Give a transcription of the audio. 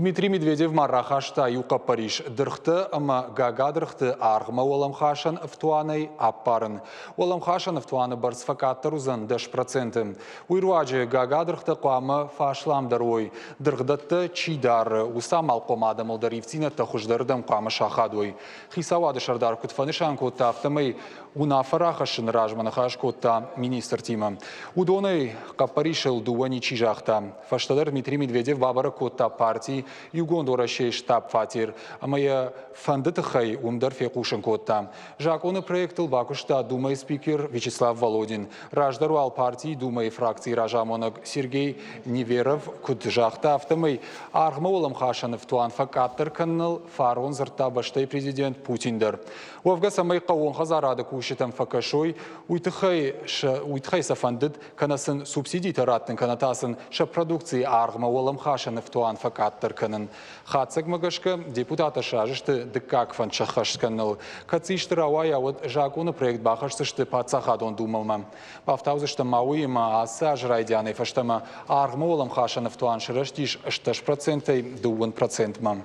Дмитрий Медведев ма рахаста иу хъӕппӕрис дыргъты ӕмӕ гагадыргъты аргъмӕ уӕлӕмхасӕн ӕфтуанӕй аппарын. Уӕлӕмхасӕн ӕфтуаны бӕрц фӕкъаддӕр уыдзӕн 10%. Уый руаджы гагадыргътӕ хъуамӕ фӕасламдӕр уой. Дыргъдӕттӕ чи дары, уыцы амалхъом адӕмыл дӕр ивддзинӕдтӕ хуыздӕрырдӕм хъуамӕ сахадой. Хицауады сӕрдар куыд фӕнысан кодта, афтӕмӕй уынаффӕ рахӕссыны размӕ ныхас кодта министртимӕ. Уыдонӕй хъӕппӕрисыл дыууӕ ничи загъта. Фӕстӕдӕр Дмитрий Медведев бабӕрӕг кодта парти Иугонд Уӕрӕсейы штаб-фатер ӕмӕ йӕ фӕнды тыххӕй уым дӕр фехъусын кодта. Закъоны проектыл бакуыста Думӕйы спикер Вячеслав Володин. Раздӕр уал партийы Думӕйы фракцийы разамонӕг Сергей Неверов куыд загъта, афтӕмӕй аргъмӕ уӕлӕмхасӕн ӕфтуан фӕкъаддӕр кӕныныл фарон дзырдта бӕстӕйы президент Путин дӕр. Уӕвгӕ, цӕмӕй хъӕууон хӕдзарады кусджытӕм фӕкӕсой, уый тыххӕй уый тыххӕй сӕ фӕндыд кӕнӕ сын субсидитӕ раттын, кӕнӕ та сын сӕ продукцийы аргъмӕ уӕлӕмхасӕн ӕфтуан фӕкъаддӕр кӕнын. Хатдзӕгмӕ гӕсгӕ, депутаттӕ сразы сты дыккаг фӕнд сӕххӕст кӕныныл. Кӕд дзы исты рауайа, уӕд закъоны проект бахӕсдзысты Паддзахадон Думӕмӕ. Бафтаудзыстӕм ма уыимӕ, ацы аз райдианӕй фӕстӕмӕ аргъмӕ уӕлӕмхасӕн ӕфтуан сырӕзтис 80 процентӕй 2 процентмӕ.